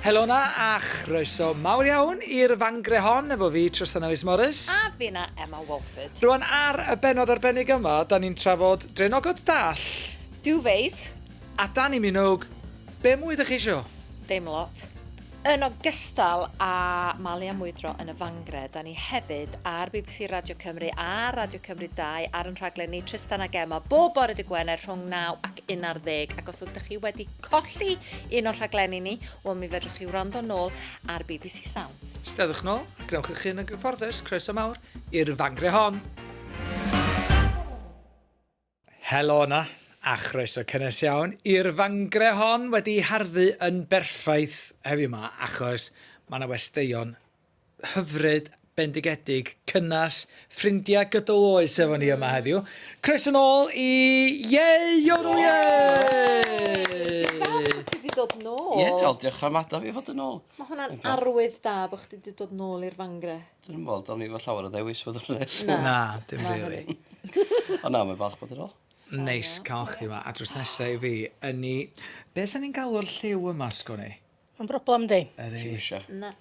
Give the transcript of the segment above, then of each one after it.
Helo 'na a chroeso mawr iawn i'r fangre hon efo fi Trystan Ellis Morris. A finna Emma Walford. Rwan ar y bennod arbennig yma, da ni'n trafod Draenogod Dall. Duvets. A Dannii Minogue. Be mwy ydych chi isio? Dim lot. Yn ogystal â Malu a Mwydro yn y Fangre, da ni hefyd ar BBC Radio Cymru a Radio Cymru 2 ar yn rhaglen ni Trystan ag Emma bob bore dy Gwener rhwng 9 ac 11. Ac os ydych chi wedi colli un o'n rhaglenni ni, wel mi fedrwch chi wrando nôl ar BBC Sounds. Steddwch nôl, gwnewch eich hun yn gyfforddus, croeso mawr i'r fangre hon. Helo yna, a chroeso cynnes iawn i'r fangre hon wedi harddu yn berffaith heddiw yma, achos mae yna westeion hyfryd, bendigedig, cynnes, ffrindiau gydol oes efo ni yma heddiw. Croeso nôl i Ieu Iorw Ieu! Falch bod ti wedi dod nôl. Ie, diolch, diolch am adael fi fod yn ôl. Mae hwnna'n arwydd da bod chdi wedi dod nôl i'r fangre. Dwi'n meddwl, do'n i efo llawer o ddewis fod yn onest. Na. Na, dim rili. Ond na, mae'n falch bod yn ôl. Neis cael chdi yma. A drws nesa i fi, yn ni... Be sy'n ni'n galw'r lliw yma, sgwn i? Mae'n broblem, di. Ydi. Fuchsia. Na.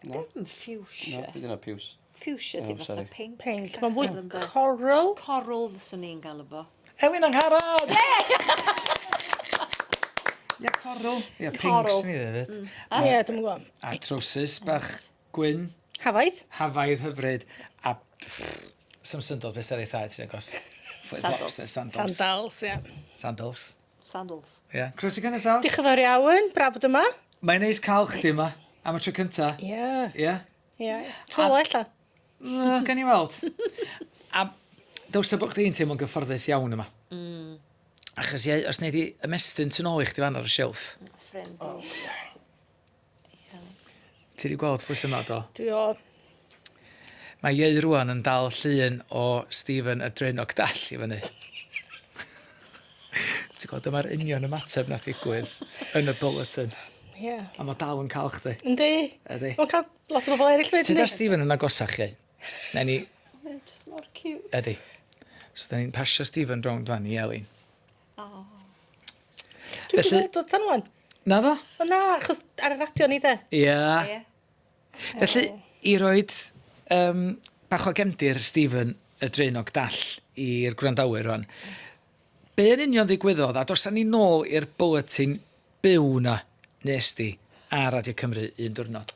Dim fuchsia. Na, beth yna piws? Fuchsia di fatha pink. Pink. Mae'n fwy coral. Coral fyswn i'n galw fo. Elin Angharad! Ie, coral. Ie, pink sy'n ni ddweud. Ie, dwi'n gwybod. A trowsus bach gwyn. Hafaidd. Hafaidd hyfryd. A sy'm syndod beth sy'n ei thai ti'n agos. Sandals. Sandals. Sandals, ie. Sandals. Sandals. Ie. Croeso gynnes Al. Diolch yn fawr iawn, braf bod yma. Mae'n neis cael chdi yma, am y tro cynta. Ie. Ie. Ie. Tro ola ella. Na, gawn ni weld. A dylse bod chdi'n teimlo'n gyfforddus iawn yma. Achos ie, os wnei di ymestyn tu nôl i chdi fan ar y silff. Ffrind. Oh. Ti 'di gweld pwy sy 'ma do? Dwi o. Mae Ieu rwan yn dal llun o Stephen y Draenog Dall i fyny. Ti'n gweld, dyma'r union ymateb nath ddigwydd yn y bulletin. Ie. Yeah. A mae dal yn cael chdi. Yndi. Ydy. Mae'n cael lot o bobl eraill fyd. Ti da Stephen yn agosach chi? Na ni... Mae'n just mor cute. Ydy. So, da ni'n pasio Stephen rownd fan i Elin. Oh. Dwi wedi gweld o tan wan. Na fo? O na, achos ar y radio ni de. Ia. Yeah. Felly, i roed um, bach o gefndir Stephen y Draenog Dall i'r gwrandawyr rwan. Be yn union ddigwyddodd, a dosa ni nôl i'r bulletin byw na nes di ar Radio Cymru un diwrnod?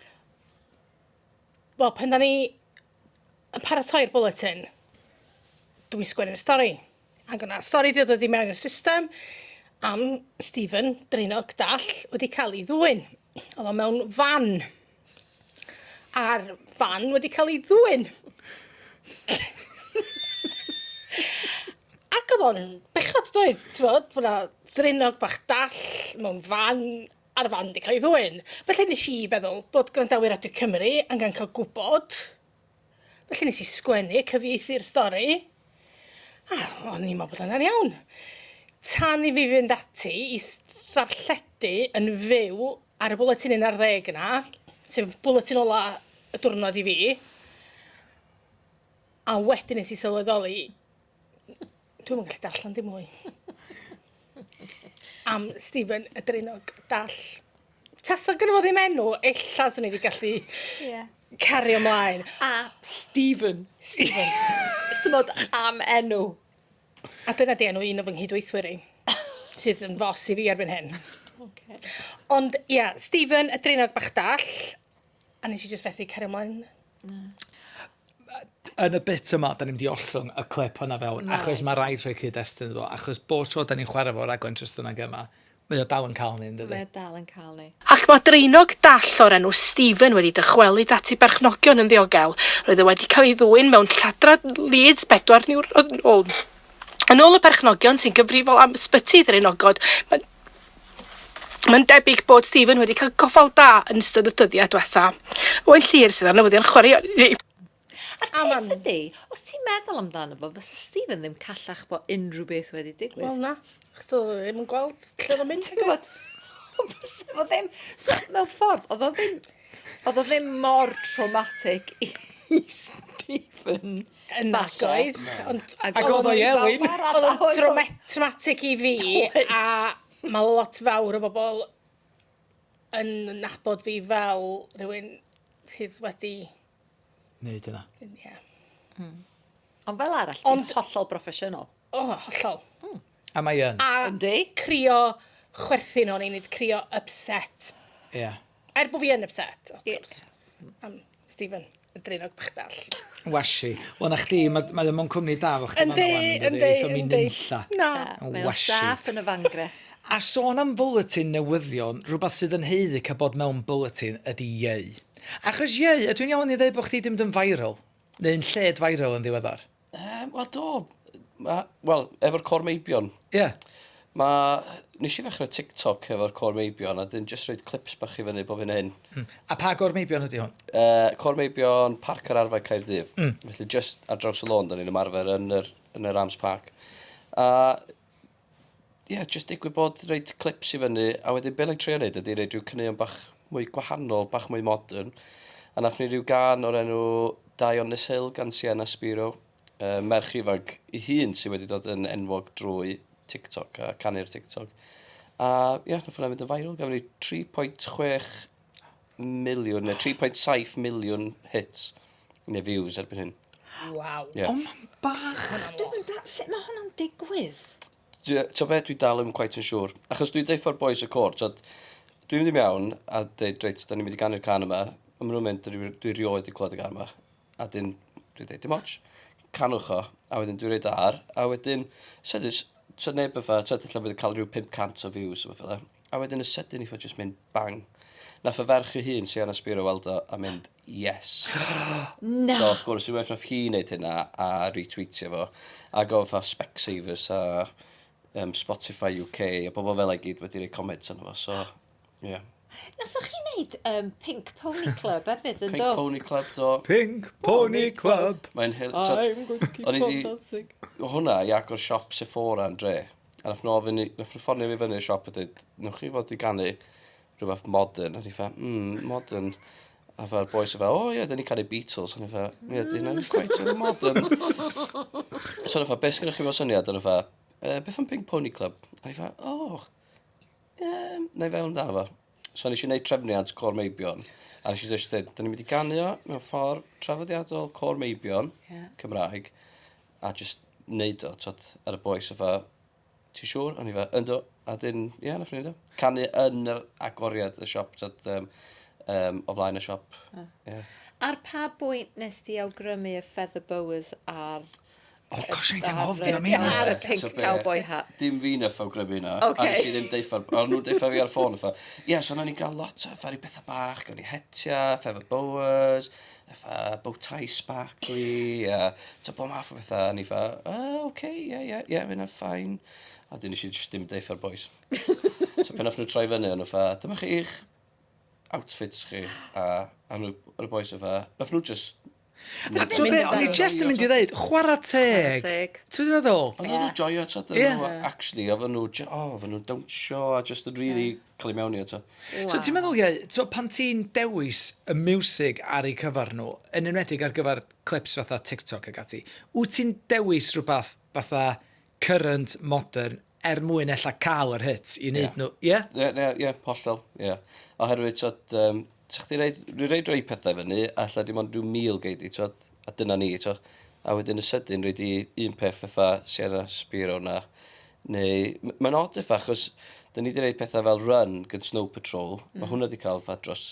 Wel, pan da ni yn paratoi'r bulletin, dwi'n sgwennu'r stori. Ac o'na stori 'di dod i mewn i'r system am Stephen Draenog Dall wedi cael ei ddwyn. Oedd o mewn fan. A'r fan wedi cael ei ddwyn. Ac oedd o'n bechod doedd, ti'n bod, bod 'na ddraenog bach dall mewn fan a'r fan 'di cael ei ddwyn. Felly nes i feddwl bod gwrandawyr Radio Cymru angen cael gwybod. Felly nes i sgwennu, cyfieithu'r stori, a o'n i'n meddwl bod hynna'n iawn. Tan i fi fynd ati i ddarlledu yn fyw ar y bwletin 11 yna, sef bwletin ola y diwrnod i fi, a wedyn nes i sylweddoli, dwi'm yn gallu darllen dim mwy. Am Stephen y Draenog Dall. Tasa gynno fo ddim enw, ella swn i wedi gallu yeah. cario ymlaen. A Stephen. Stephen. Ti'n am enw. A dyna di enw un o fy nghydweithwyr i, sydd yn fos i fi erbyn hyn. Okay. Ond ia, yeah, Stephen, y Draenog Bach Dall, a nes i just fethu cario ymlaen. Yn y bit yma, da ni'n mynd i ollwng y clip yna fewn, no. achos mae rhaid rhoi cyd-destun iddo fo, achos bob tro da ni'n chwarae fo raglen Trystan ag yma, mae o dal yn cael ni, yn dydi? Mae o dal yn cael ni. Ac mae draenog dall o'r enw Stephen wedi dychwelyd at ei berchnogion yn ddiogel. Roedd e wedi cael ei ddwyn mewn lladrad Leeds bedwar niwrnod yn ôl. Yn ôl y perchnogion sy'n gyfrifol am ysbyty ddraenogod, mae'n Mae'n debyg bod Stephen wedi cael gofal da yn ystod y dyddiau diwetha. Owain Llyr sydd ar newyddion chwaraeon i ni. A'r peth ydy, os ti'n meddwl amdano fo, fysa Stephen ddim callach bod unrhyw beth wedi digwydd. Wel na, achos doedd o ddim yn gweld lle oedd o'n mynd. Ti'n gwybod? Fysa fo ddim. So, mewn ffordd, oedd o ddim, oedd o ddim mor traumatic i Stephen. Nag oedd. Ond, Ac oedd o i Elin. Oedd o'n traumatic i fi, a mae lot fawr o bobl yn nabod fi fel rhywun sydd wedi... Neud yna. Ie. Yeah. Ond fel arall, ti'n hollol broffesiynol. O, oh, hollol. A mae yn. A Yndi. crio chwerthin o'n i, nid crio upset. Ie. Yeah. Er bod fi yn upset, wrth gwrs. Am Stephen, y dreinog bach dall. Washi. Wel, na chdi, mae ma mewn cwmni da fo chdi Yndi, yndi, yndi. Nunlla. Na. Mae o'n Washi. saff yn y fangre. A sôn am fwletin newyddion, rhywbeth sydd yn haeddu cael bod mewn bwletin ydy ieu. Achos ieu, ydw i'n iawn i ddeud bod chdi 'di mynd yn viral? Neu'n lled viral yn ddiweddar? Wel, do. Wel, efo'r Côr Meibion. Ie. Yeah. Ma, nes i ddechrau TikTok efo'r Côr Meibion a dyn just rhoid clips bach i fyny bob hyn a hyn. A pa Gôr Meibion ydy hwn? Côr Meibion Parc yr Arfau Caerdydd. Felly just ar draws y lôn, da ni'n ymarfer yn yr, yn yr Arms Park. A ie, yeah, just digwydd bod rhoid clips i fyny, a wedyn be like trio neud ydy rhoid rhyw caneuon bach mwy gwahanol, bach mwy modern. A nath ni rhyw gân o'r enw Die on This Hill gan Sienna Spiro, merch ifanc ei hun sydd wedi dod yn enwog drwy TikTok a canu'r TikTok. A ie, yeah, nath hwnna fynd yn viral, gafon ni 3.6 miliwn, neu 3.7 miliwn hits neu views erbyn hyn. Waw. Yeah. O, mae'n bach. Dwi'm yn da- Sut mae hwnna'n digwydd? T'o be, dwi dal ddim quite yn siŵr. Achos dwi'n deud ffordd boys y côr, t'od, dwi'n mynd i mewn a deud, reit, da ni'n mynd i ganu'r can yma, a maen nhw'n mynd, dwi rioed wedi clywed y gan yma. A dyn, dwi'n deud, dim ots, canwch o, a wedyn dwi'n rhoid o ar, a wedyn, sydyn, so neb yn ffa, t'od, ella bydd yn cael rhyw 500 o views o fel 'a. A wedyn y sydyn i just mynd bang. Nath y ferch ei hun, Sienna Spiro, weld o a mynd, yes. Na. So, of course, unwaith nath hi wneud hynna a retweetio fo, ac oedd fatha Specsavers a Spotify UK a bobl fel 'na i gyd wedi rhoi comments arno fo, so, ie. Yeah. Nathoch chi wneud Pink Pony Club hefyd, yn Pink do? Pony Club, do. Pink Pony Club. Mae'n I'm going to keep O'n i on 'di- dancing. O hwnna i agor siop Sephora yn dre. A nath nhw ofyn i, nath nhw ffonio fi fyny i'r siop a dweud, newch chi fod i ganu rhywbeth modern? A ni fa, modern. A fa'r boys o fa, o ie, dyn ni canu Beatles. A ni fa, ie, dyn ni'n quite yn modern. So nath fa, beth sgynnoch chi fel syniad? A nath fa, e, beth am Pink Pony Club? A ni fa, o, ie, na i fewn amdano fo. So nes i wneud trefniant Côr Meibion. A nes i jyst dweud, dyn ni'n mynd i ganu o mewn ffordd traddodiadol Côr Meibion, Cymraeg, a just wneud o, t'od, ar y boys o fa, ti siŵr? A ni fa, ynddo, a dyn, ie, yeah, nath ni wneud o. Canu yn yr agoriad y siop, t'od, o flaen y siop. Yeah. Ar pa bwynt nes di awgrymu y feather boas ar... Oh gosh, o'n i 'di anghofio am hynna. Ar y pink So be- cowboy hat. Dim fi nath awgrymu hynna. Ocê. A nes i ddim deutha'r... O'n nhw'n deutha fi ar ffôn, fatha, ie, so nawn ni gael lot o fatha rhyw bethau bach, gawn ni hetia, feather boas, fatha bow tie sparkly, a t'o' bob math o bethau. A ni fatha, oh, oce, ie, ie, ie, mae hynna'n fine. A dyn nes i jyst dim deutha'r boys. So pan nath nhw troi fyny, o'n nhw fatha, dyma chi'ch outfits chi. A nhw, y boys o fatha, nath nhw just... A ti'n be, o'n i just yn mynd i ddeud, chwarae teg. Chwarae teg. Ti'n meddwl? Oedden nhw'n joio, t'od, Ie. oedden nhw, actually, oedden nhw, oh, oedden nhw'n dawnsio a just yn really cael eu mewn i o, t'od. So ti'n meddwl, ie, so pan ti'n dewis y miwsig ar eu cyfer nhw, yn enwedig ar gyfer clips fatha TikTok ac ati, wyt ti'n dewis rhywbeth fatha current, modern, er mwyn ella cael yr hits i wneud nhw, ie? Ie, ie, ie, hollol, ie. Oherwydd, t'od, sa chdi reid, rwy reid rhoi pethau fyny, a ella dim ond rhyw 1,000 gei di, t'od, a dyna ni, t'od. A wedyn y sydyn rhoi di un peth fatha Sienna Spiro na, neu, mae'n odd effa, achos da ni wedi rhoi pethau fel Run gan Snow Patrol, mae hwnna wedi cael fatha dros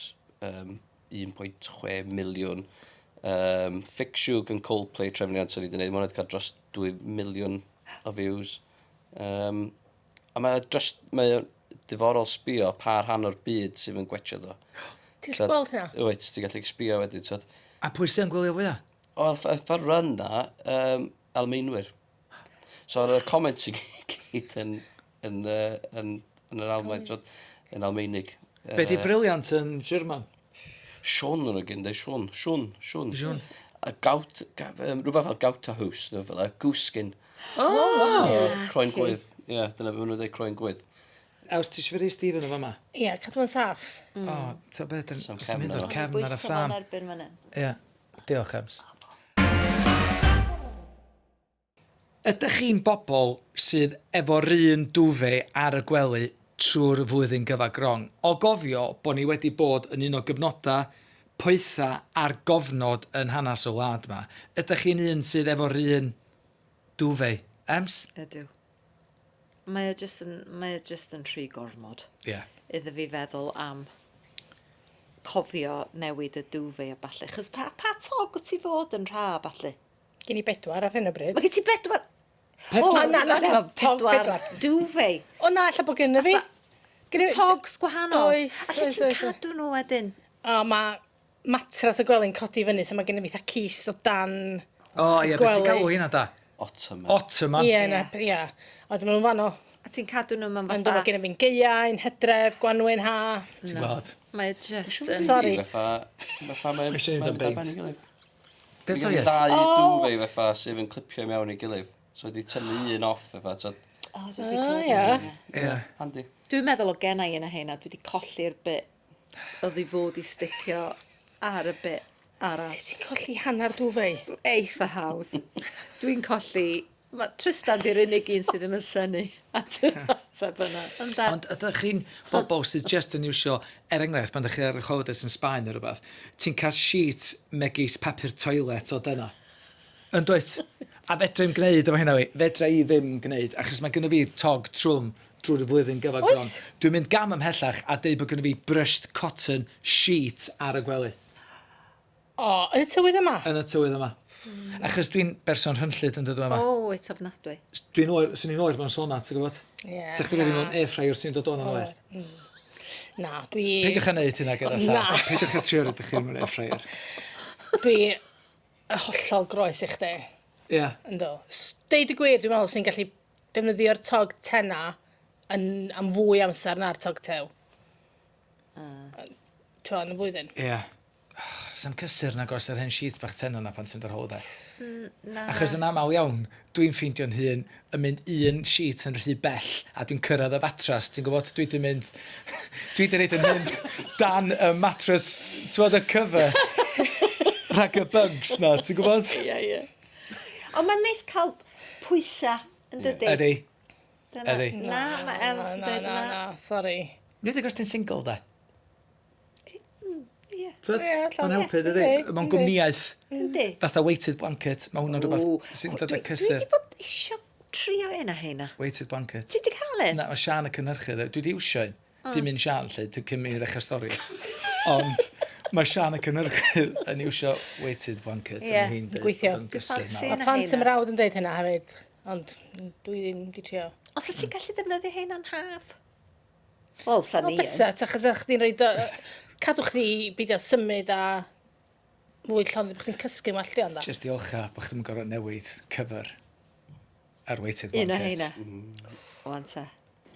1.6 miliwn. Fix You gan Coldplay trefniant sydd wedi gwneud, mae hwnna wedi cael dros 2 miliwn o views. A mae dros, mae o'n diddorol sbio pa rhan o'r byd sydd yn gwetio do. Ti'n gallu gweld hynna? Wyt, ti'n gallu sbio wedyn, t'od. A pwy sy'n gwylio fwyaf? O, ffa'r Run na, Almaenwyr. So ar y comments i gyd yn yr Almaen, t'od, yn Almaenig. Be di brilliant yn German? Sean yn y gyn, dweud Sean, Sean, Sean. Sean. A gout, rhywbeth fel Gautahus, neu fel goose skin. Oh! So, croen gwydd. Ie, yeah, dyna beth maen nhw'n dweud, croen gwydd. Ews, ti eisiau fi rei Stephen o fama? Ie, cadw fo'n saff. O, ta beth, yn Sam os yn mynd cefn o'r arno. cefn ar y Bwyso fo'n ffram. erbyn fan hyn. Ie, diolch, Ems. Ydych chi'n bobl sydd efo'r un duvet ar y gwely trwy'r flwyddyn gyfa grong? O gofio bod ni wedi bod yn un o gyfnodau poetha ar gofnod yn hanes y wlad 'ma, ydych chi'n un sydd efo'r un duvet? Ems? Ydw. Mae o jyst yn, mae o jyst yn rhy gormod. Ie. Iddo fi feddwl am cofio newid y duvet a ballu. Chos pa, pa tog wyt ti fod yn rha a ballu? Gen i bedwar ar hyn o bryd. Mae gen ti bedwar... Pedwar? O, na, na, na, tog pedwar. Duvet. O na, ella bod gen i fi. Gen i... Togs gwahanol. Oes, A lle oes, ti'n oes, oes. cadw nhw wedyn? O, mae matras y gwely'n codi fyny, so mae gen i fi fatha cist o dan O ie, beth ti'n gwely. galw hynna da? Ottoman. Ottoman. Ie, na, ie. A wedyn maen nhw'n fanno. A ti'n cadw nhw mewn Ond dyma fatha... gen i fi'n gaea, un hydref, gwanwyn, ha. Ti'n gweld? Mae o just yn... Sorry. Fatha, fatha mae'n... Eisiau neud o'n mae'n mynd ar beint. ben ei gilydd. Beth Mae o gen i ie? ddau duvet fatha sydd yn clipio mewn i gilydd. So wedi tynnu un off fatha, so O, dwi 'di O, clywed ie. am hynna. Ie. handi. Dwi'n meddwl o genna i yna heina, dwi wedi colli'r bit oedd i fod i sticio ar y bit arall. Sut ti'n colli hanner duvet? Eitha hawdd. Dwi'n colli... Ma, Tristan di'r unig un sydd ddim yn synnu at yr ateb yna. Ynde? Ond ydych chi'n bobl sydd just yn iwsio, er enghraifft, pan ydych chi ar eich holidays yn Sbaen neu rhywbeth, ti'n cael sheet megis papur toilet o dyna. Yn dwyt? A fedra i'm gwneud efo hynna fi. Fedra i ddim gwneud, achos mae gynno fi tog trwm drwy'r flwyddyn gyfa gron. Oes? Dwi'n mynd gam ymhellach a deud bod gynno fi brushed cotton sheet ar y gwely. O, yn y tywydd yma? Yn y tywydd yma. Achos dwi'n berson rhynllyd yn dod yma. O, wyt ofnadwy. Dwi'n oer, swn i'n oer mewn sona, ti'n gwybod? Ie. Sa chdi wedi mewn air fryer sy'n dod o'n oer. Na, dwi... Peidiwch â neud hynna gyda llaw. Na. Peidiwch â trio rydych chi mewn air fryer. Dwi y hollol groes i chdi. Ie. Yeah. Ynddo. Deud y gwir, dwi'n meddwl sy'n gallu defnyddio'r tog tenna yn, am fwy amser na'r tog tew. Mm. Ti'n yn y flwyddyn. Ie. Yeah. Sa'm cysur nag oes yr hen sheet bach tenna na pan ti'n mynd ar holiday. Na. Achos yn aml iawn, dwi'n ffeindio'n hun yn mynd un sheet yn rhy bell a dwi'n cyrraedd y fatras, ti'n gwybod? Dwi 'di mynd, dwi 'di roid yn hun dan y mattress, ti'n gwybod y cover, rhag y bugs na, ti'n gwybod? Ie, ie. Ond mae'n neis cael pwysa, yn dydi? Ydy. Dyna- Ydi. Na, mae Els yn Na, dweud na, na. na, sorry. Nid os ti'n single, de. Ie. T'wod? Ie, allan. Mae'n helpu, Ie, dydi? yndi, Mae'n yndi. gwmnïaeth. Yndi. Fatha weighted blanket, mae hwnna'n rhywbeth Ww. sy'n dod â Dwi- Dwi cysur. wedi bod isio trio un o heina. Weighted blanket. Ti wedi cael un? Na, mae Sian y cynhyrchydd. Dwi wedi iwsio un. Dim un Sian, lle, dwi'n cymryd ddechrau storis. Ond mae Sian y cynhyrchydd yn iwsio weighted blanket. Ie. Yeah. Hi'n deud Gweithio. bod o'n gysur Dwi'n ffansi mawr. Mae plant heina. yn mrawd yn deud hynna hefyd, ond dwi ddim wedi trio. Os wyt ti'n gallu defnyddio heina'n haf? Wel, sa O, ni yn. bysa, ta, achos ydych chdi'n rhoi... Cadw chdi beidio symud a fwy llonydd, bod chdi'n cysgu'n well di ond da. Just diolcha bod chdi'n gorfod newid cover ar weighted blanket. Un o heina. Wan te.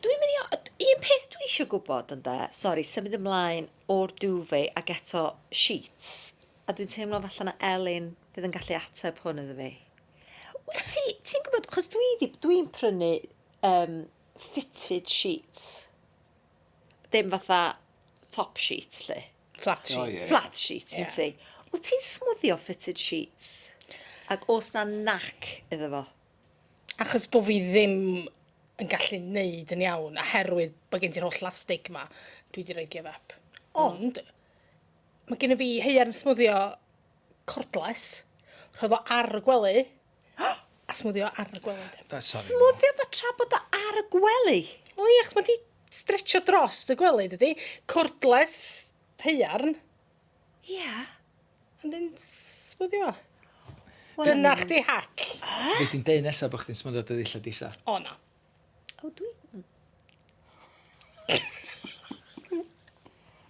Dwi'n mynd i... Un peth dwi eisiau gwybod ynde, sori, symud ymlaen o'r duvet ac eto sheets, a dwi'n teimlo falle na Elin fydd yn gallu ateb hwn iddo fi. Wyt ti, ti'n gwybod, achos dwi di, dwi'n prynu um, fitted sheets. Dim fatha top sheets, lle. Flat sheet. O, ie. Flat sheets, Ie. yeah. ti. Wyt ti'n smwddio fitted sheets? Ac oes na nac iddo fo? Achos bod fi ddim yn gallu neud yn iawn, oherwydd bod gen ti'r holl lastig ma, dwi wedi rhoi give up. Ond, mae gen i fi heiarn smwddio cordless, rhoi fo ar y gwely, a smwddio ar y gwely. de. Sorry. Smwddio fo tra bod o ar y gwely? Wel ie, achos mae di stretcho dros y gwely, dydy. Cordless heiarn, Ie. Yeah. and then smwddio. Wel, Dyna chdi hack. Fi di'n deud nesaf bod chdi'n smwddio dy ddillad isa. O na. O, dwi...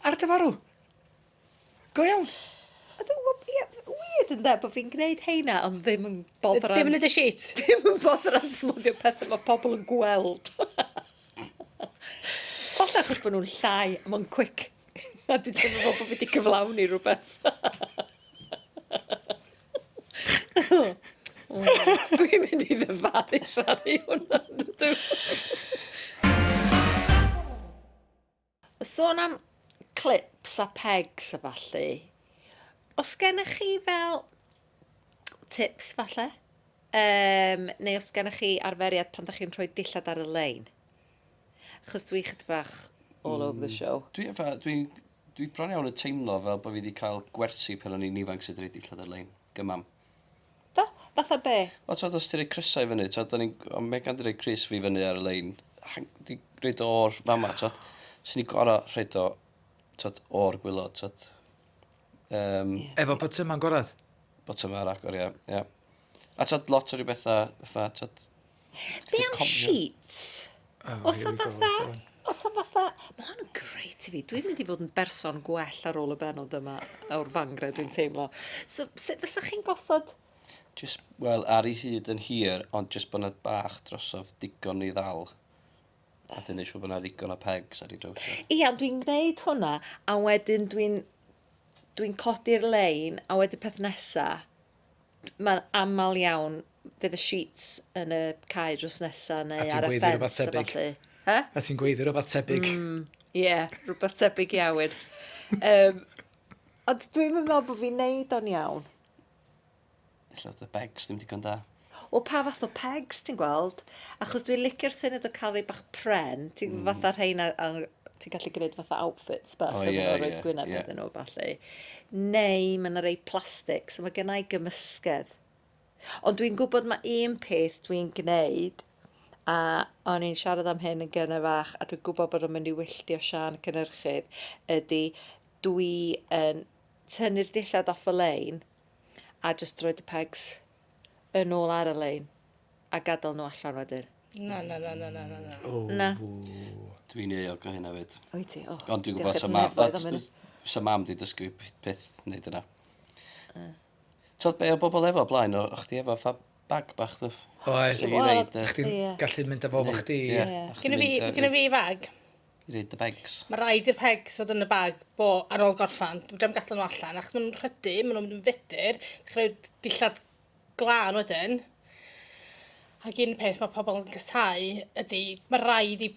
Ar dy farw? Go iawn. A dwi'n gwybod, ie, weird ynde, bod fi'n gwneud heina, ond ddim yn boddran... Dim yn y sheet. Ddim yn boddran smwddio pethau mae pobl yn gweld. Falle achos bod nhw'n llai, a mae'n quick. A dwi'n teimlo fel bod fi wedi cyflawni rhywbeth. Dwi'n mynd i ddyfaru rhannu hwnna, dydw. Sôn am clips a pegs a ballu, os gennych chi fel tips falle? Neu os gennych chi arferiad pan ydych chi'n rhoi dillad ar y lein? Chos dwi chydig bach all over the show. Dwi, fatha, dwi, dwi bron iawn yn teimlo fel bod fi wedi cael gwersi pan o'n i'n ifanc sydd wedi dillad ar-lein. Gymam. Do? Fatha be? O, t'od, os ti'n rhoi crysau i fyny, t'od, o'n i'n, o Megan di rhoi crys fi fyny ar y lein, hang, di rhoid o o'r fama, t'od. Swn i gorau rhoid o, t'od, o'r gwylod, t'od. Um, Ie. Efo botyma'n gorad. Botymau ar agor, ie, ie. A t'od, lot o ryw bethau, fatha, t'od... Be am cofio. sheets? Oh, Os here o we go, fatha... sorry. Os o fatha... Mae hwn yn grêt i fi. Dwi'n mynd i fod yn berson gwell ar ôl y benod yma o'r fangre, dwi'n teimlo. So, sut fysa chi'n gosod... Just, wel, ar ei hyd yn hir, ond just bod 'na bach drosof digon i ddal. A dyn neud siŵr bod 'na ddigon o pegs ar ei draws o. Ia, ond dwi'n gwneud hwnna, a wedyn dwi'n dwi'n codi'r lein, a wedyn peth nesa, mae'n aml iawn fydd y sheets yn y cae drws nesa neu A ti'n ar y gweiddi rhywbeth ffens a tebyg. ballu. He? A ti'n gweiddi rhywbeth tebyg. Ie, yeah, rhywbeth tebyg iawn. Um, ond dwi'n meddwl bod fi'n neud o'n iawn. Ella oedd y pegs ddim digon da. O pa fath o pegs ti'n gweld? Achos dwi'n licio'r syniad o cael rei bach pren. Ti'n fatha rheina, a ti'n gallu gwneud fatha outfits bach O, efo ie, nhw, roid ie, gwyneb ie. iddyn nhw falle. Neu mae yna rei plastig, so mae gennau gymysgedd. Ond dwi'n gwybod mae un peth dwi'n gwneud, a o'n i'n siarad am hyn yn gynnar fach, a dwi'n gwybod bod o'n mynd i wylltio Siân Cynhyrchydd, ydy dwi yn tynnu'r dillad off y lein a just roid y pegs yn ôl ar y lein a gadael nhw allan wedyn. Na, na, na, na, na, na, na. O, Na. Dwi'n euog o hynna fyd. Wyt ti? O, Ond dwi'n gwybod diolch sa i'r mam, nefoedd am hynny. sa mam di dysgu fi peth wneud yna. T'od be o bobl efo blaen, o chdi efo fa bag bach ddyff. Oedd. I reid y... Chdi'n Ie. gallu mynd â fo fo chdi. Ie. Ie. a chdi'n Gynna fi, mynd, gynna fi fag. I reid y pegs. Mae rhaid i'r pegs fod yn y bag bo ar ôl gorffan. Dwi'n ddim gadael nhw allan, achos maen nhw'n rhydu, maen nhw'n mynd yn fudur. Chi'n rhoi dillad glân wedyn. Ac un peth mae pobl yn casáu ydy, mae rhaid i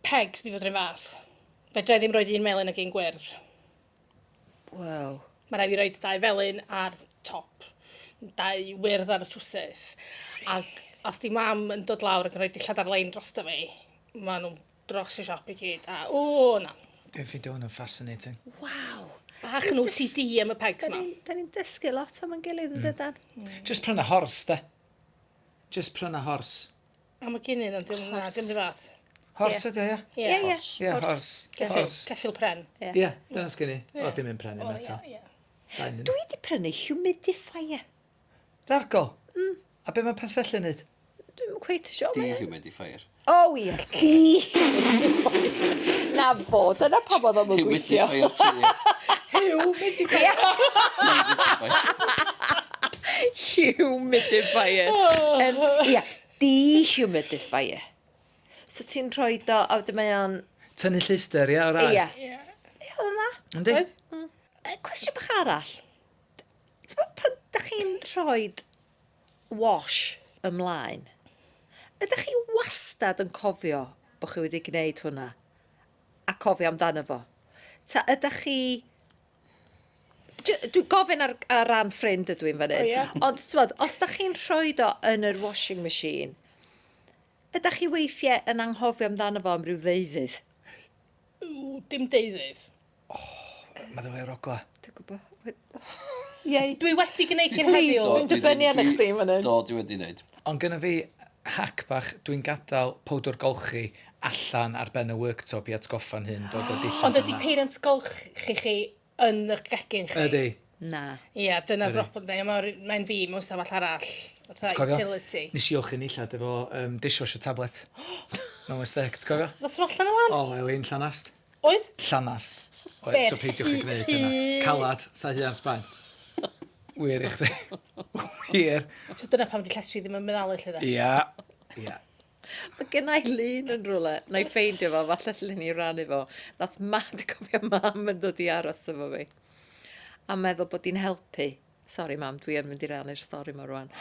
pegs fi fod yr un fath. Fedra i ddim roed un melyn ac un gwyrdd. Wow. Mae rhaid fi roed dau felyn ar top, dau wyrdd ar y trwsus. Ac os di mam yn dod lawr ac yn rhoi dillad ar lein drosto fi, maen nhw'n dros y siop i gyd. A, o, na. Dwi'n ffeindio hwn yn fascinating. Waw. Bach yn OCD am y pegs Da ma. ni'n da ni'n dysgu lot am ein gilydd yn dydan? Just pryna hors, de. Just pryna hors. A mae gen i nhw, dim na, dim rhy fath. Hors Ie. ydi o, ia? Ie, ie. Ie, hors. Ceffyl, Hors. ceffyl pren. Ie. Ie, dyna sgen i. O, dim un pren, O, un ie, metal. ie. Dau yn un. Dwi di prynu humidifier. Largol. A be mae peth felly yn neud? Dwi'm yn cweit yn siŵr. Dehumidifier. O ie, dehumidifier. Na fo, dyna pam oedd o'm yn gweithio. Humidifier tŷ. Humidifier. Humidifier. Ia, dehumidifier. So ti'n rhoi do, a wedyn mae o'n... Tynnu lleithder, ia, o'r aer. Ia. Ie. Ia, oedd o'n dda. Yndi? Oedd? Cwestiwn bach arall. T'mo' pan dach chi'n rhoi wash ymlaen, ydych chi wastad yn cofio bod chi wedi gwneud hwnna a cofio amdano fo? Ta ydych chi... Dwi'n gofyn ar ran ffrind ydw i'n fan hyn. O, ie. Ond t'mod, os dach chi'n rhoi o yn yr washing machine, ydych chi weithiau yn anghofio amdano fo am ryw ddeuddydd? Ww, dim deuddydd. Mae ddwy o'r ogla. Dwi'n gwybod. Iei. Dwi wedi gwneud cyn Please, heddiw. dwi'n dibynnu arna chdi fan hyn. Do, dwi wedi wneud. Ond gynna fi hack bach, dwi'n gadael powdr golchi allan ar ben y worktop i atgoffa'n hyn dod o dillad Ond ydy yna. peiriant golchi chi yn eich gegin chi? Ydy. Na. Ie, dyna Ydy. broblem. Neu Mae'n fi mewn stafell arall. Fatha Ti'n cofio? utility. Nes i olchi nillad efo dishwasher tablet. No mistake, ti'n cofio? Ddoth nhw allan o lan? O, Elin, llanast. Oedd? Llanast. Oedd, Be, so peidiwch yn gwneud hynna. Calad, tha huan Sbaen. Wir i chdi. Wir. So dyna pam di llestri ddim yn meddalu lle da. Ia. Ia. Mae gen i lun yn rhywle, na i ffeindio fo, falle allan ni rannu fo. Nath ma, dwi'n cofio mam yn dod i aros efo fi. A meddwl bod hi'n helpu. Sori mam, dwi yn mynd i rannu'r stori ma rwan.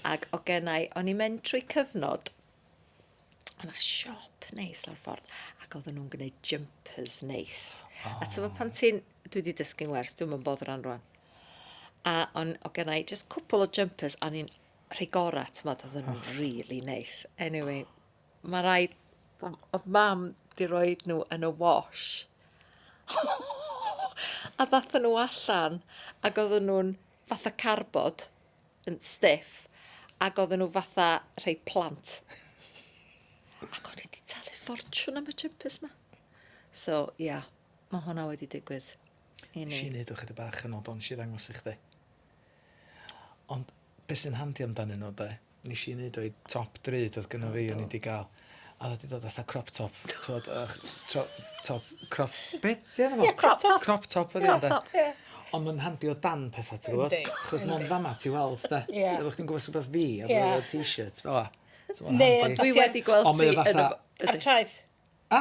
Ac o gennau, o'n i'n mynd trwy cyfnod, o'na siop neis lawr ffordd, ac oedden nhw'n gwneud jumpers neis. Oh. A ti'n pan ti'n, dwi wedi dysgu'n wers, dwi'n mynd boddran rwan. A on, o gennau just cwpl o jumpers, a o'n i'n rhai gorau, ti'n modd, oedden nhw'n really neis. Anyway, mae rhaid, Oedd mam di roed nhw yn y wash. A ddathon nhw allan ac oedden nhw'n fatha carbod yn stiff ac oedden nhw fatha rhai plant. Ac o'n i 'di talu ffortiwn am y jumpers 'ma. So, ia, mae hwnna wedi digwydd i ni. Nes i neud o chydig bach yn ôl, do, nes i ddangos i chdi. Ond be sy'n handi amdanyn nhw de, nes i neud o i top drud oedd gynno fi o'n i 'di gael. A oedd o 'di dod fatha crop top, t'wod, yy top, crop, be 'di enw fo? Ie, crop top. Crop top ydi o ynde? Crop top, ie. Ond mae'n handi o dan pethau, ti'n gwybod? Yndi, Achos mond fama ti weld, de. Ie. Efo chdi'n gwybod rhywbeth fi, a Ie. yeah. t-shirt, fel 'a. So ma'n Neu, handi. Dwi Os ti ar- wedi gweld Ond mae ti o yn y... fatha- Ar y traeth. A?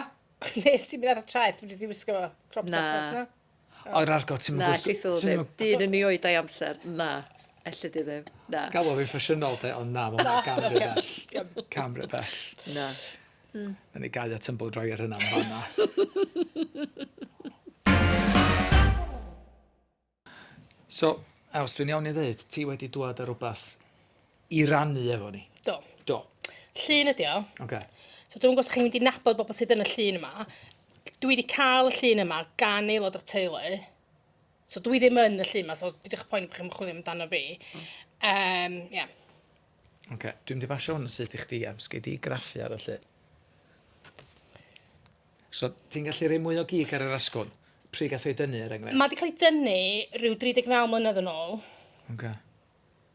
Nes ti'n mynd ar y traeth, wedi di wisgo fo. Crop top. Na. Na. O'r argo, ti'n Na, ellith o ddim. Dyn yn ei oed a'i amser. Na, elli di ddim. Na. Galw fi'n ffasiynol, de, ond na, mae'n cam rhy bell. Cam rhy bell. Na. Na ni gau y tumble dryer hynna yn fanna. So, Els, dwi'n iawn i ddeud, ti wedi dwad â rhywbeth i rannu efo ni. Do. Do. Llun ydi o. Oce. So dwi'm yn gwybod os chi'n mynd i nabod bobl sydd yn y llun yma. Dwi wedi cael y llun yma gan aelod o'r teulu. So dwi ddim yn y llun yma, so peidiwch poeni bod chi'n chwilio amdano fi. Um, yeah. Oce, dwi'n mynd i basio hwn yn syth i chdi am sgei di graffu ar y llun. So, ti'n gallu rhoi mwy o gig ar yr asgwrn? Pryd gath o'i dynnu, er enghraifft? Mae wedi cael ei dynnu rhyw 39 mlynedd yn ôl. Oce.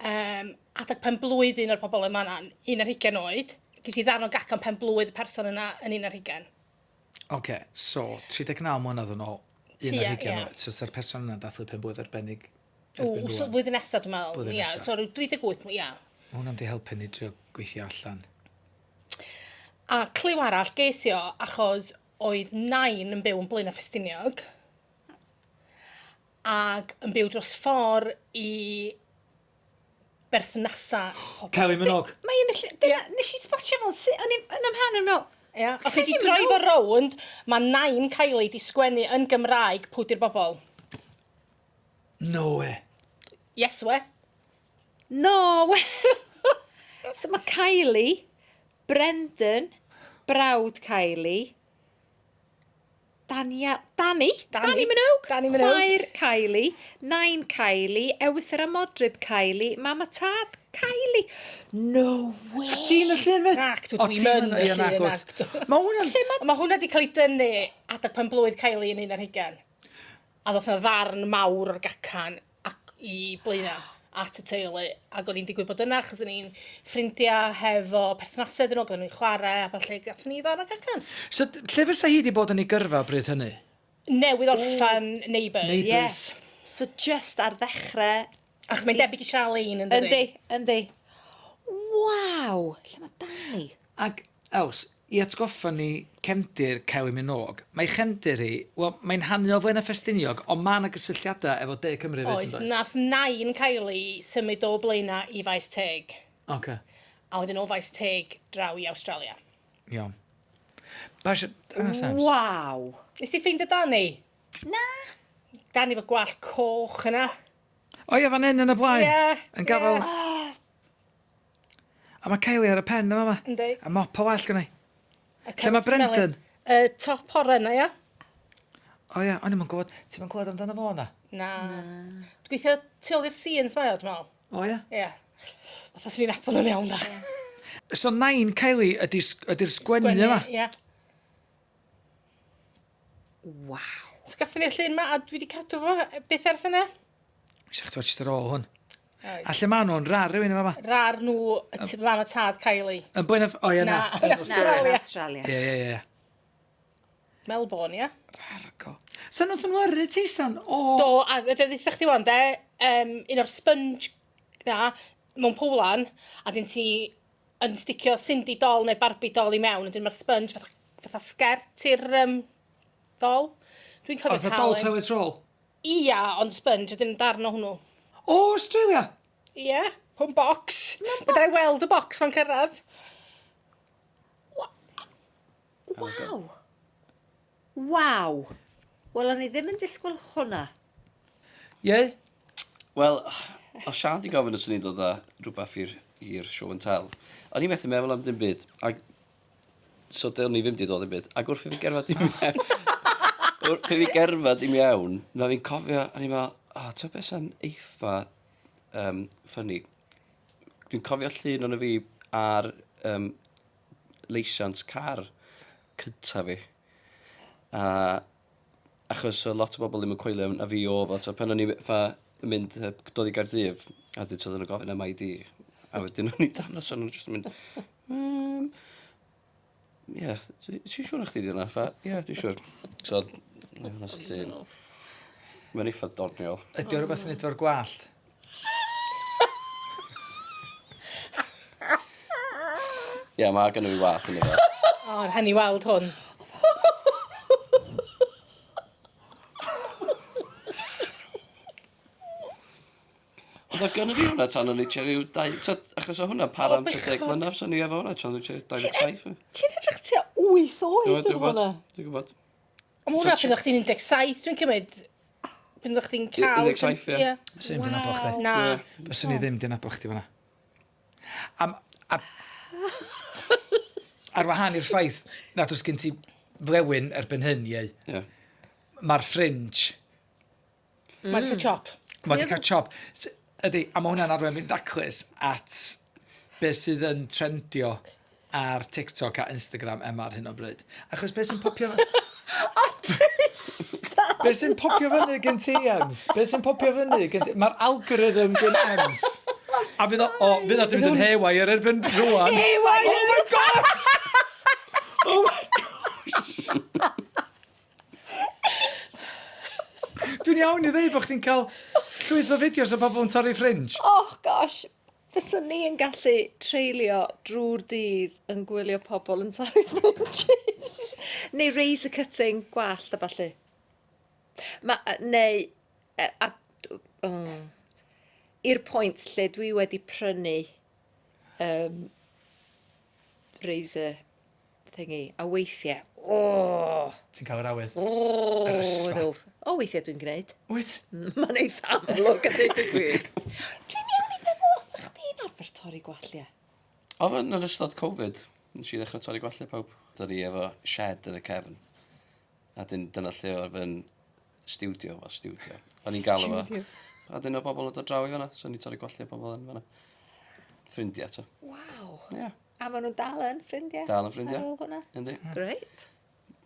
Um, adag pen blwydd un o'r pobl yma yna, un ar hugain oed. Ges i ddarn o gacan pen blwydd y person yna yn un ar hugain. Oce, so 39 mlynedd yn ôl, un Tua, ar hugain ie. oed. So, sa'r person yna'n dathlu pen blwydd arbennig O, erbyn so rŵan? flwyddyn nesaf dwi'n meddwl. Blwyddyn Ia, nesa. so rhyw 38, ia. Ma' hwnna'n mynd i helpu ni drio gweithio allan. A cliw arall ges i o achos oedd nain yn byw yn Blaenau Ffestiniog ac yn byw dros ffordd i berthnasau pobl. Kelly Minogue. Mae yn y lle... Dyna, nes i spotio fo'n sy... O'n i yn ymhen yn meddwl... Ia. Os ti 'di droi fo rownd, mae nain Kylie 'di sgwennu yn Gymraeg pwy 'di'r bobl. No way. Yes we. No way! So mae Kylie, Brendan, brawd Kylie, Dania, Danny, Danny. Danny Minogue, Danny Minogue. chwaer Kylie, nain Kylie, ewythr a modryb Kylie, mam a tad Kylie. No way! Ti'n y llun fyd? Nac, dwi O, dwi'm ti'n yn y ie, llun, nagwt. nac, dw. Mae hwnna'n... Ond mae hwnna 'di cael ei dynnu adag pen blwydd Kylie yn un ar hugain. A ddoth 'na ddarn mawr o'r gacan ac i Blaenau at y teulu. Ac o'n i'n digwydd bod yna achos o'n i'n ffrindiau hefo perthnasau iddyn nhw, ac oedden nhw'n chwarae a ballu, gathon ni ddarn o gacan. So, lle fysa hi 'di bod yn ei gyrfa bryd hynny? Newydd orffen Neighbours. Neighbours. Yes. So just ar ddechrau... Achos mae'n debyg i Charlene, yn dydi? Yndi, yndi. Waw! Lle mae Danny? Ac, Els, i atgoffa ni cefndir Kelly Minogue, mae chefndir hi, wel, mae'n hanu o Flaenau Ffestiniog, ond mae yna gysylltiadau efo De Cymru hefyd, Oes, yn does? nath nain Kylie symud o Blaenau i Faes Teg. Oce, A wedyn o Faes Teg draw i Awstralia. iawn. Basio, dangos Ems. Waw! Nes ti ffeindio Danny? Na! Danny efo gwallt coch yna. O ie, fan hyn yn y blaen. Ie, Yn gafel. A mae Kylie ar y pen yma. ma. Yndi. A mop o wallt gynna i. A Lle mae carrots melyn. Brendan? Y top oren na, ia? O ie, o'n i'm yn gwybod. Ti'm yn clywed amdano fo na? Na. Dwi'n gweithio tu ôl i'r scenes mae o, dwi'n meddwl. O ie? Ie. Fatha swn i'n nabod nhw'n iawn da. So nain Kylie ydy'r ydy sgwennu yma? Ie. Waw. So gathon ni'r llun ma a dwi wedi cadw fo byth ers yna. Eisiau chdi watch ar ôl hwn. Oes. A lle maen nhw'n rar rhywun yma? Rar nhw, y mam a tad Kylie. Yn blaen O ie, na. Na. Yn Na. Australia. Na, Australia. Ie, ie, ie. Melbourne, ie? Argo. Sa'n nhw'n ymwyrru ti, san? O! Do, a fedra i ddeutha chdi wan, de, um, un o'r sponge na, mewn powlan, a dyn ti yn sticio Cindy doll neu Barbie doll i mewn, a dyn mae'r sponge fatha, fatha sgert i'r um, doll. Dwi'n cofio Oedd y cael doll un. toilet roll? Ia, ond sponge, a dyn darn o hwnnw. O, Australia! Ie, hwn box. Fedra i weld y box fan cyrraedd. Waw! Waw! Wel, o'n i ddim yn disgwyl hwnna. Ie? Wel, o Sian di gofyn os o'n i'n dod â rhywbeth i'r i'r show and tell. O'n i'n methu meddwl am dim byd. Ac So dylen ni ddim 'di dod i'm byd. Ac wrth i fi gerdded i mewn, wrth i fi gerdded i mewn, na fi'n cofio, a ni'n meddwl, o, oh, ti'n beth sy'n eitha um, ffynnu. Dwi'n cofio llun o'n fi ar um, leisiant car cynta fi. A achos o lot o bobl ddim yn coelio na fi o fo, so pan o'n i fa yn mynd, dod i Gaerdydd, a dyn nhw'n gofyn am ID, a wedyn o'n i danos, o'n nhw'n just yn mynd, Ie, ti'n siŵr na chdi di hwnna? Fa, ie, dwi'n siŵr. So, ie, hwnna sy'n llun. Mae'n eitha doniol. Ydy o rhywbeth yn neud efo'r gwallt? Ie, mae gynno fi wallt yn efo. O, rhaid ni weld hwn. Ond oedd gynno fi hwnna tan o'n i tua ryw dau... Tyd, achos oedd hwnna'n para am tua 10 mlynedd, so o'n i efo hwnna tan o'n i tua 27. Ti'n edrych tua 8 oed yn hwnna. Dwi'n gwybod. Ond ma' hwnna pryd o'ch chdi'n 17, dwi'n cymryd. Pryd o'ch chdi'n cael... 17, ie. Swn i'm 'di nabod chdi. Na. Fyswn i ddim 'di nabod chdi fan'na. Am, a, ar wahân i'r ffaith nad oes gen ti flewyn erbyn hyn, ieu. Ie. Mae'r fringe. Mae wedi cael chop. Mae wedi cael chop. Ydy, a mae hwnna'n arwain fi'n daclus at beth sydd yn trendio ar TikTok a Instagram Emma ar hyn o bryd. Achos beth sy'n popio... O, Tristan! Beth sy'n popio fyny gen ti, Ems? Beth sy'n popio fyny gen ti? Mae'r algorithm gen Ems. A fydd o, o, fydd o 'di mynd yn haywire erbyn rwan. Haywire! Oh my gosh! Oh my gosh! Dwi'n iawn i ddeud bod chdi'n cael llwyth o fideos o bobl yn torri fringe. Oh gosh, fyswn ni yn gallu treulio drwy'r dydd yn gwylio pobl yn torri fringes. Neu razor cutting gwallt a ballu. Ma, neu, a, oh, i'r pwynt lle dwi wedi prynu um, razor thingy, a weithiau, oh! Ti'n cael yr awydd. Oh, Yr ysfa. O, weithiau dwi'n gwneud. Wyt? Mae'n eitha amlwg a dweud y gwir. Dwi'n iawn i feddwl, oedd chdi'n arfer torri gwalliau? Oedd yn yr ystod Covid, nes i ddechrau torri gwalliau pawb. Da ni efo shed yn y cefn. A dyn, dyna lle oedd yn studio, fel studio. O'n i'n galw fo. A dyn o bobl yn dod draw i fanna, so o'n i'n torri gwalliau pobl yn fanna. Ffrindiau, to. Waw. Ie. Yeah. A maen nhw'n dal yn ffrindiau? Dal yn ffrindiau. Ar ôl hwnna? Yndi. Great.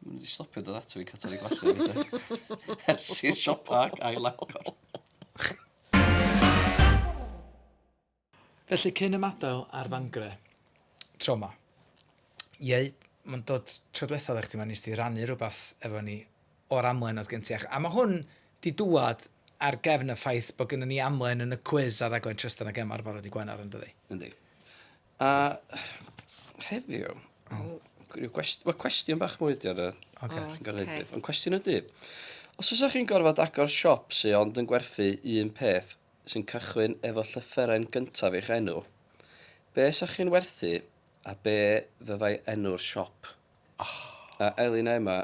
Maen nhw wedi stopio dod ato fi cael torri gwalliau. Ers i'r siopa ac ail agor. Felly cyn ymadael ar fangre, tro 'ma, ie, mae'n dod tro diwetha oeddach chdi 'ma, nes di rannu rhywbeth efo ni o'r amlen oedd gen ti. A mae hwn 'di dŵad ar gefn y ffaith bod gynnon ni amlen yn y cwis ar raglen Trystan ac Emma ar fore dydd Gwener, yn dydi? Yndi. A heddiw, rhyw gwest- wel, cwestiwn bach mwy ydi ar y... Ocê. Chi'n gorfod neud rhywbeth. Ond cwestiwn ydi, os fysa chi'n gorfod agor siop sy ond yn gwerthu un peth sy'n cychwyn efo llythyren gyntaf eich enw, be 'sa chi'n werthu a be fyddai enw'r siop? A Elin a Emma,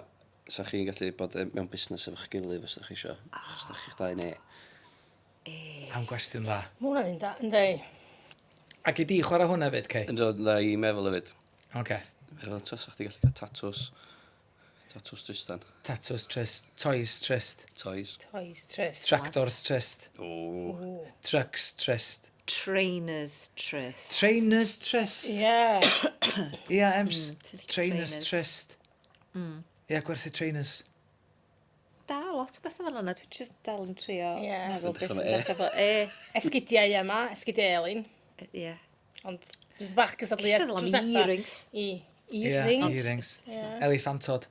'sa chi'n gallu bod mewn busnes efo'ch gilydd os 'dach chi isio, achos 'dach chi'ch dau ne. Am gwestiwn dda. Ma' hwnna'n un da, yndi. A gei di chwarae hwnna 'fyd, Kay? Yndw, na i meddwl hefyd. Oce. Meddwl, ta 'sa chdi gallu cael tatws. Tatws Tristan. Tatws Trist. Toys Trist. Toys. Toys Trist. Tractors Trist. O. Trucks Trist. Trainers Trist. Trainers Trist. Ie. Ia, Ems. Mm, Trainers trainers. Trist. Ia, gwerthu trainers. Da, lot o bethau fel yna. Dwi'n just dal yn trio Ie. meddwl beth Dechrau sy'n efo E. dechrau efo E. Esgidiau yma, esgidiau Elin. Ie. Ond jyst bach cystadleuaeth Jyst meddwl am drws nesa. earrings. I Ie, earrings. Earrings. Ie. Eliffantod.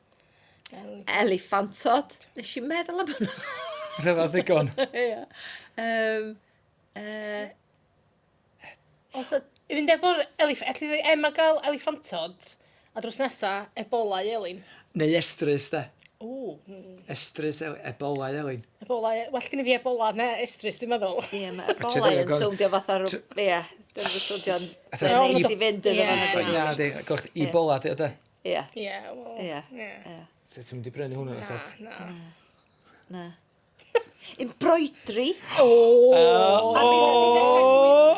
Eliffantod. Nes i meddwl am hwnna. Rhyfedd ddigon. Ie. Um, Os i fynd efo'r eliff... Elli ddeud Emma gael eliffantod, a drws nesa, Ebola i Elin. Neu estrys, de. O, Estrys, Ebola i Elin. Ebola, well gen i fi Ebola na estrys, dwi'n meddwl. Ie, mae Ebola yn sowndio fatha rw... Ie, dwi'n sowndio neis i fynd iddo fo. Na, di, gwch, Ebola, di, o de. Ie. Ie, wel... Ie. Ie. Ti'n mynd i brynu hwnna, oes? Na, na. Na. Embroidery. O! O!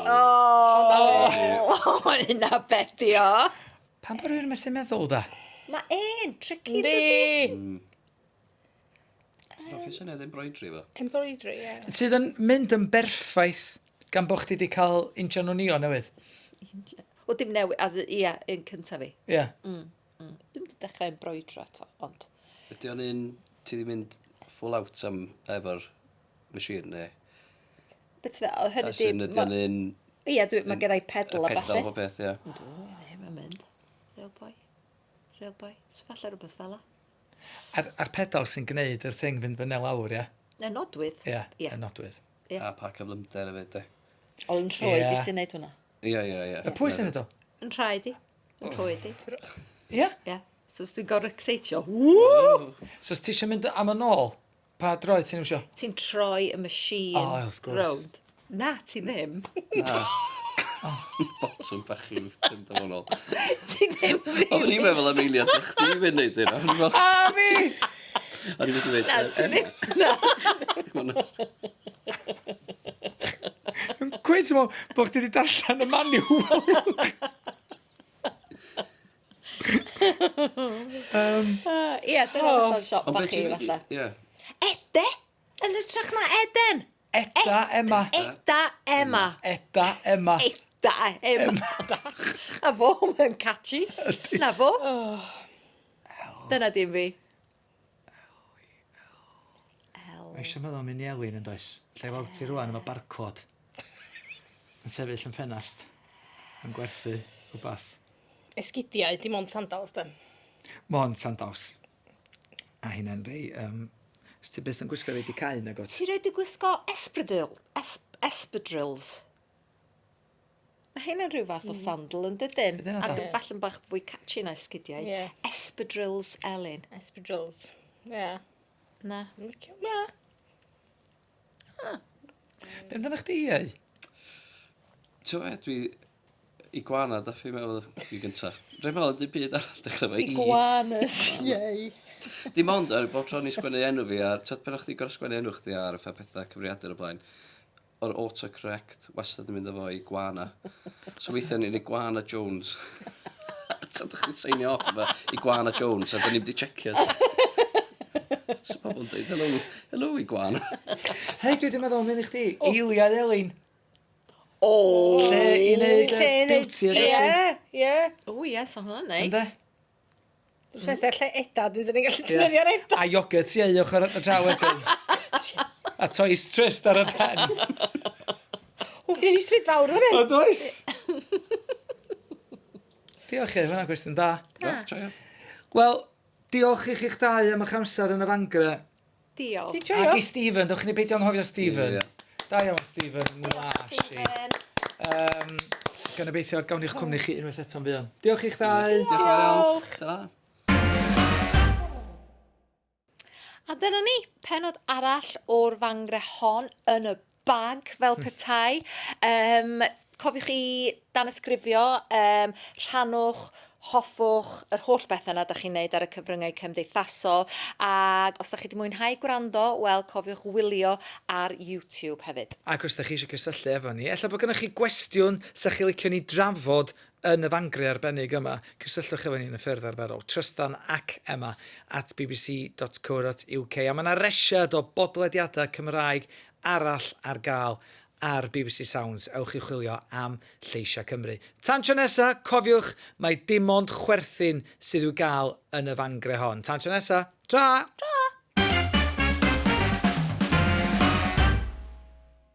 O! Hynna beth di o. Pam bod rhywun yn methu meddwl da? Mae e'n tricky, dydy? Yndi. Hoffi syniad embroidery fo. Embroidery, ie. Sydd yn mynd yn berffaith gan bod chdi wedi cael injan o nio newydd. O, dim newydd, as, ia, un cyntaf fi. Ie. Yeah. Dwi'n wedi dechrau embroidro eto, ond... Ydy o'n un, ti di mynd full out am efo'r machine neu? Beth ti'n feddwl? Hynny As in, ydy o'n un... Ie, dwi, mae gen i pedal a Pedal ballu. o beth, ie. Yndw, ie, mae'n mynd. Real boy. Real boy. So falle rhywbeth fel 'a. A'r, ar pedal sy'n gwneud yr thing fynd fyny lawr, ie? Y nodwydd. Ie, Ie. y nodwydd. Ie. A pa cyflymder hefyd, de. Ond yn rhoed i Ie. sy'n neud hwnna. Ie, ie, ie. Y pwy sy'n neud o? Yn rhaid i. Yn rhoed i. Ie? Ie. So os dwi'n gorau excitio, woo! So os ti eisiau mynd am yn ôl, pa droed ti'n iwsio? Ti'n troi y machine O, wrth gwrs. rownd. Na, ti ddim. Na. Botwm bach i fynd am ôl. Ti ddim Oedden really. ni'n meddwl am eiliad i chdi fynd neud hynna. O'n i'n meddwl- A fi! O'n i'n mynd i ddweud... Na, ti ddim. Na, ti ddim. Dwi'n cweit yn meddwl bod chdi wedi darllen y manual. Ie, dyna fysa'n siop bach i falle. Ie. Ede? Yn hytrach na Eden? Eda Emma. Eda Emma. Eda Emma. Eda Emma. A fo, mae'n catchy. Na fo. Dyna dim fi. L. Mae eisiau meddwl am un i Elin yn does? Lle weld ti rwan efo barcode. Yn sefyll yn ffenast. Yn gwerthu rhywbeth. Esgidiau, dim ond sandals, de. Mond sandals. A hynna'n rei... Um, ti byth yn gwisgo rei di cau nag o't? Ti rhaid i gwisgo espadrille, es, espadrilles. Mae hynna'n rhyw fath o sandal yn dydyn? Ydyn nhw, Ac da? falle'n bach fwy catchy na esgidiau. Ie. Espadrilles Elin. Espadrilles. Ie. Na. Dwi'n licio. Na. Be amdano chdi, iau? Ti'n gwbod, dwi... Iguana, dath i meddwl i gynta. Rhaid meddwl dim byd arall dechrau efo i. Iguanas, iei. Dim ond ar bob tro ni sgwennu enw fi ar... Tyd pan o'ch chdi gorau sgwennu enw chdi ar fatha pethau cyfrifiadur o blaen. O'r autocorrect wastad yn mynd efo iguana. So weithiau ni'n Iguana Jones. Tyd o'ch chdi seinio off efo Iguana Jones a da ni'n wedi checio. So pobl yn dweud, hello, hello iguana. Hei, dwi wedi meddwl am un i chdi. Eiliad Elin. O! Lle i wneud Lle i y neud- beauty a Ie, ie. O ie, so hwnna'n Ynde? neis. Drws nesaf lle eda, dyn ni'n gallu defnyddio'r eda. A yoghurt i ei ochr y draw wedyn. A toes trist ar y pen. O, gen i stryd fawr fan hyn. O, does? Diolch i, hwnna'n gwestiwn da. Na, joio. Wel, diolch i chi'ch dau am eich amser yn y fangre. Diolch. Di joio. Ac i Stephen, dewch ni beidio anghofio Stephen. Ie, ie. Da iawn, Stephen. Ngwas i. Um, gan obeithio gawn ni'ch cwmni chi unwaith eto'n fuan. Diolch i'ch dau. Diolch yn fawr iawn. Ta-ra. A dyna ni, pennod arall o'r fangre hon yn y bag fel petai. Um, cofiwch i danysgrifio, um, rhannwch, hoffwch, yr holl bethau yna da chi'n neud ar y cyfryngau cymdeithasol. Ac os da chi wedi mwynhau gwrando, wel, cofiwch wylio ar YouTube hefyd. Ac os da chi eisiau cysylltu efo ni, ella bod gennych chi gwestiwn sa chi licio ni drafod yn y fangre arbennig yma, cysylltwch efo ni yn y ffyrdd arferol, Trystan ac Emma at bbc.co.uk. A mae yna resiad o bodlediadau Cymraeg arall ar gael ar BBC Sounds. Ewch i chwilio am Lleisiau Cymru. Tan tro nesa, cofiwch, mae dim ond chwerthin sydd i'w gael yn y fangre hon. Tan tro nesa, tra! Tra!